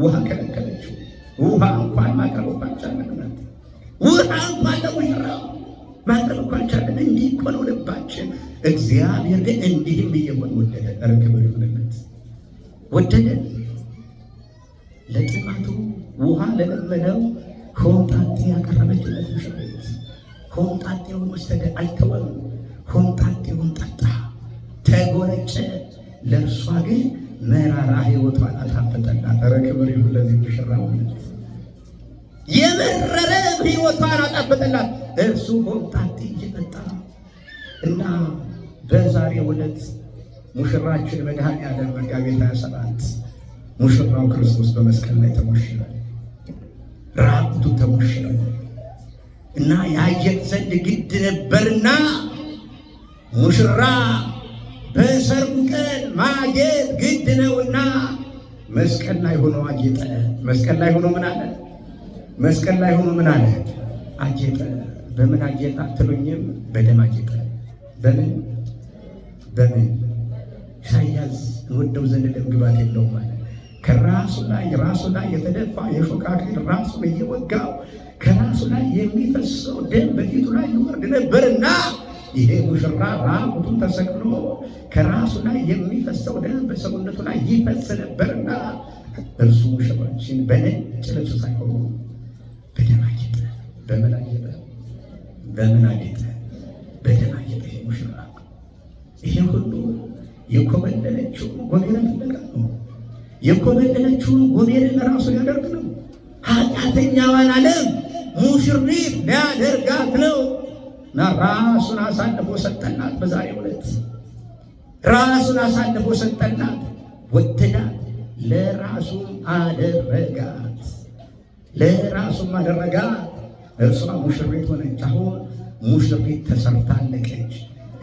ውሃ ከለከለችው። ውሃ እንኳን ማቅረብ አልቻለም። ውሃ እንኳን ለሙሽራው ማቅረብ እንኳን አልቻለም። እንዲህ እኮ ነው ልባችን። እግዚአብሔር ግን እንዲህም እየሆን ወደደ። ኧረ ክብር ይሁንለት። ወደደ። ለጥማቱ ውሃ ለለመነው ሆምጣጤ ያቀረበችለት ሙሽሪት ሆምጣጤውን ወሰደ፣ አልተወም። ሆምጣጤውን ጠጣ፣ ተጎነጨ። ለእርሷ ግን መራራ ሕይወቷን አጣፈጠላት። ኧረ ክብር ይሁን ለዚህ ሙሽራ። የመረረ ሕይወቷን አጣፈጠላት። እርሱ ሆምጣጤ እየጠጣ እና በዛሬው ዕለት ሙሽራችን መድኃኔዓለም መጋቢት 27 ሙሽራው ክርስቶስ በመስቀል ላይ ተሞሸረ፣ ራቁቱን ተሞሸረ እና ያጌጥ ዘንድ ግድ ነበርና ሙሽራ በሰርጉ ቀን ማጌጥ ግድ ነውና መስቀል ላይ ሆኖ አጌጠ። መስቀል ላይ ሆኖ ምን አለ? መስቀል ላይ ሆኖ ምን አለ? አጌጠ። በምን አጌጠ አትሉኝም? በደም አጌጠ። በምን በምን? ኢሳይያስ እንወደው ዘንድ ደም ግባት የለውም አለ። ከራሱ ላይ ራሱ ላይ የተደፋ የሾህ አክሊል ራሱን እየወጋው ከራሱ ላይ የሚፈሰው ደም በፊቱ ላይ ይወርድ ነበርና ይሄ ሙሽራ ራቁቱን ተሰቅሎ ከራሱ ላይ የሚፈሰው ደም በሰውነቱ ላይ ይፈስ ነበርና እርሱ ሙሽራችን በነጭ ልብስ ሳይሆን በደም አጌጠ። በምን አጌጠ? በምን አጌጠ? በደም አጌጠ። ይሄ ሙሽራ ይሄ ሁሉ የኮበለለችውን ጎሜርን ፍለጋ ነው። የኮበለለችውን ጎሜርን ራሱ ሊያደርግ ነው። ኃጢአተኛዋን ዓለም ሙሽሪት ሊያደርጋት ነው። እና ራሱን አሳልፎ ሰጠናት። በዛሬው ዕለት ራሱን አሳልፎ ሰጠናት፣ ወደዳት፣ ለራሱም አደረጋት፣ ለራሱም አደረጋት። እርሷ ሙሽሪት ሆነች። አሁን ሙሽሪት ተሰርታ አለቀች።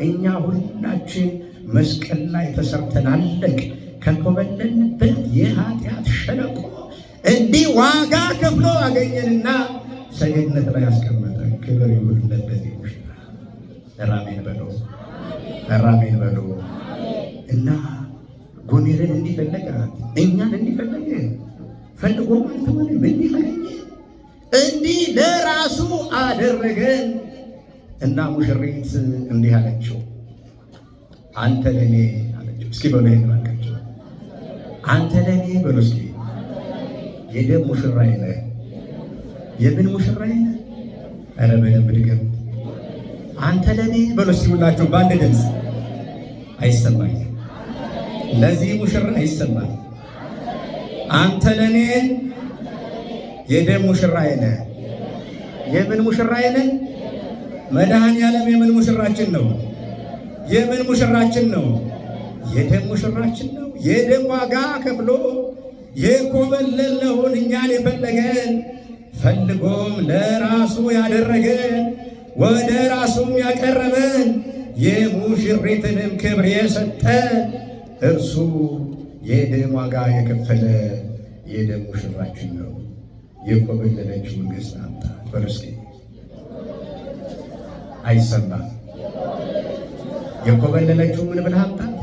እኛ ሁላችን መስቀል ላይ ተሰርተን አለቅ። ከኮበለልንበት የኃጢአት ሸለቆ እንዲህ ዋጋ ከፍሎ አገኘንና ሰገነት ላይ ያስቀመጠ ክብር ይሁንለት ለዚህ ሙሽራ። አሜን በሉ፣ አሜን በሉ። እና ጎሜርን እንዲፈለጋት እኛን እንዲፈለገ ፈልጎ አልተወንም። እንዲህ አገኘ፣ እንዲህ ለራሱ አደረገን። እና ሙሽሪት እንዲህ አለችው፣ አንተ ለኔ አለችው። እስኪ በሉ ይሄን ባካችሁ፣ አንተ ለኔ በሉ እስኪ። የደም ሙሽራዬ ነህ። የምን ሙሽራዬ ነህ? ኧረ በደንብ ድገም። አንተ ለኔ በሉ እስኪ ሁላችሁ በአንድ ድምፅ። አይሰማኝም። ለዚህ ሙሽራ አይሰማም። አንተ ለኔ የደም ሙሽራዬ ነህ። የምን ሙሽራዬ ነህ? መድኃኔዓለም የምን ሙሽራችን ነው? የምን ሙሽራችን ነው? የደም ሙሽራችን ነው። የደም ዋጋ ከፍሎ የኮበለለውን እኛን የፈለገን ፈልጎም ለራሱ ያደረገን ወደ ራሱም ያቀረበን የሙሽሪትንም ክብር የሰጠን እርሱ የደም ዋጋ የከፈለ የደም ሙሽራችን ነው። የኮበለለችውን ገዝተህ አምጣ በሉ እስኪ። አይሰማም። የኮበለለችው ምን ብለህ አምጣት?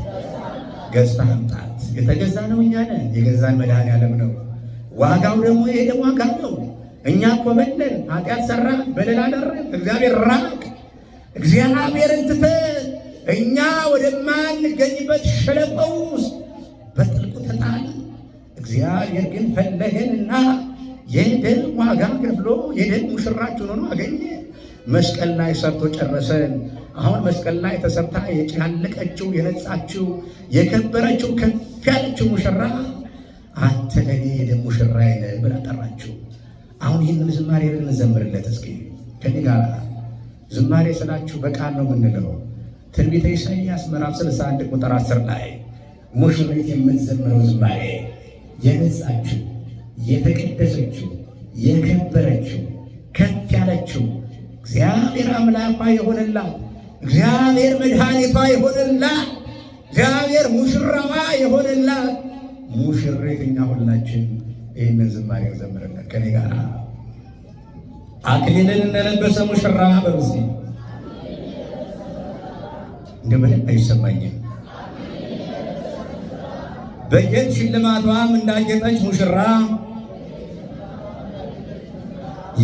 ገዝተህ አምጣት። የተገዛ ነው እኛ ነን። የገዛን መድኃኔዓለም ነው። ዋጋው ደግሞ የደም ዋጋ ነው። እኛ ኮበለል፣ ኃጢአት ሰራ፣ በደል አደረግን፣ እግዚአብሔር ራቅ። እግዚአብሔርን ትተን እኛ ወደማንገኝበት ሸለቆ ውስጥ በጥልቁ ተጣል። እግዚአብሔር ግን ፈለገንና የደም ዋጋ ከፍሎ የደም ሙሽራችን ሆኖ አገኘ። መስቀል ላይ ሰርቶ ጨረሰን። አሁን መስቀል ላይ ተሰርታ ያለቀችው የነጻችው የከበረችው ከፍ ያለችው ሙሽራ አንተ ለኔ የደም ሙሽራዬ ነህ ብላ ጠራችው። አሁን ይህንን ዝማሬ ብንዘምርለት እስኪ ከኔ ጋር። ዝማሬ ስላችሁ በቃል ነው የምንለው። ትንቢተ ኢሳይያስ ምዕራፍ 61 ቁጥር 10 ላይ ሙሽሪት የምትዘምረው ዝማሬ፣ የነጻችው፣ የተቀደሰችው፣ የከበረችው፣ ከፍ ያለችው፣ እግዚአብሔር አምላኳ የሆነላት፣ እግዚአብሔር መድኃኒቷ የሆነላት፣ እግዚአብሔር ሙሽራዋ የሆነላት ሙሽሪት እኛ ሁላችን ይህንን ዝማሬ ዘምርለት ከኔ ጋር። አክሊልን እንደለበሰ ሙሽራ በሉ እስኪ። እንደ በደንብ አይሰማኝም። በጌጥ ሽልማቷም እንዳጌጠች ሙሽራ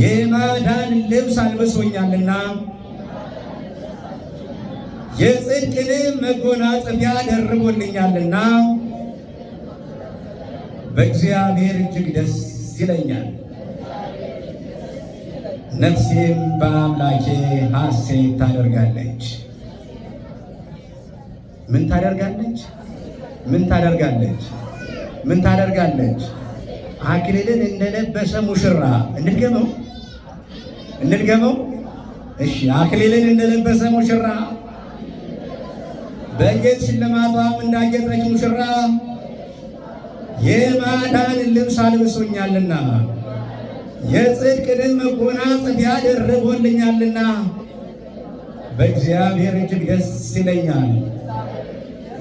የማዳን ልብስ አልብሶኛልና የጽድቅንም መጎናጸፊያ ደርቦልኛልና በእግዚአብሔር እጅግ ደስ ይለኛል፣ ነፍሴም በአምላኬ ሐሴት ታደርጋለች። ምን ታደርጋለች? ምን ታደርጋለች? ምን ታደርጋለች? አክሊልን እንደለበሰ ሙሽራ። እንድገመው፣ እንድገመው። እሺ፣ አክሊልን እንደለበሰ ሙሽራ፣ በጌጥ ሽልማቷም እንዳጌጠች ሙሽራ የማዳን ልብስ አልብሶኛልና የጽድቅንም መጎናጸፊያ ደርቦልኛልና በእግዚአብሔር እጅግ ደስ ይለኛል፣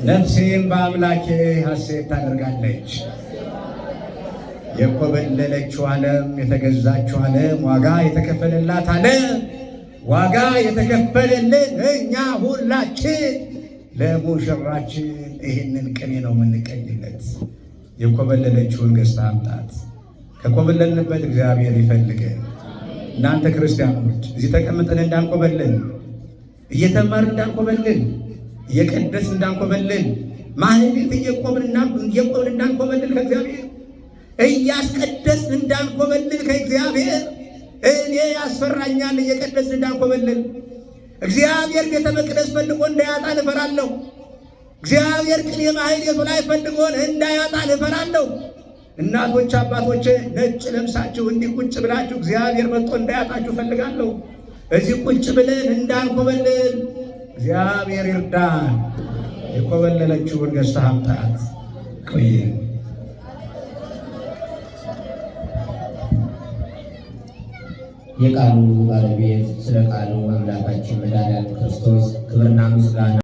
ነፍሴም በአምላኬ ሐሴት ታደርጋለች። የኮበለለችው ዓለም፣ የተገዛችው ዓለም፣ ዋጋ የተከፈለላት ዓለም፣ ዋጋ የተከፈለልን እኛ ሁላችን ለሙሽራችን ይህንን ቅኔ ነው የምንቀኝለት። የኮበለለችውን ገዝታ አምጣት። ከኮበለልንበት እግዚአብሔር ይፈልገን። እናንተ ክርስቲያኖች እዚህ ተቀምጠን እንዳንኮበልል፣ እየተማርን እንዳንኮበልል፣ እየቀደስን እንዳንኮበልል፣ ማህሌት እየቆምን እንዳንኮበልል፣ ከእግዚአብሔር እያስቀደስን እንዳንኮበልል፣ ከእግዚአብሔር እኔ ያስፈራኛል። እየቀደስን እንዳንኮበልል፣ እግዚአብሔር ቤተ መቅደስ ፈልጎ እንዳያጣን እፈራለሁ። እግዚአብሔር ቅኔ ማህሌቱ ላይ ፈልጎን እንዳያጣን እፈራለሁ። እናቶች አባቶቼ፣ ነጭ ለብሳችሁ እንዲህ ቁጭ ብላችሁ እግዚአብሔር መጥቶ እንዳያጣችሁ እፈልጋለሁ። እዚህ ቁጭ ብለን እንዳንኮበልል እግዚአብሔር ይርዳን። የኮበለለችውን ገዝተህ አምጣት። ቆየ። የቃሉ ባለቤት ስለ ቃሉ አምላካችን መድኃኒዓለም ክርስቶስ ክብርና ምስጋና።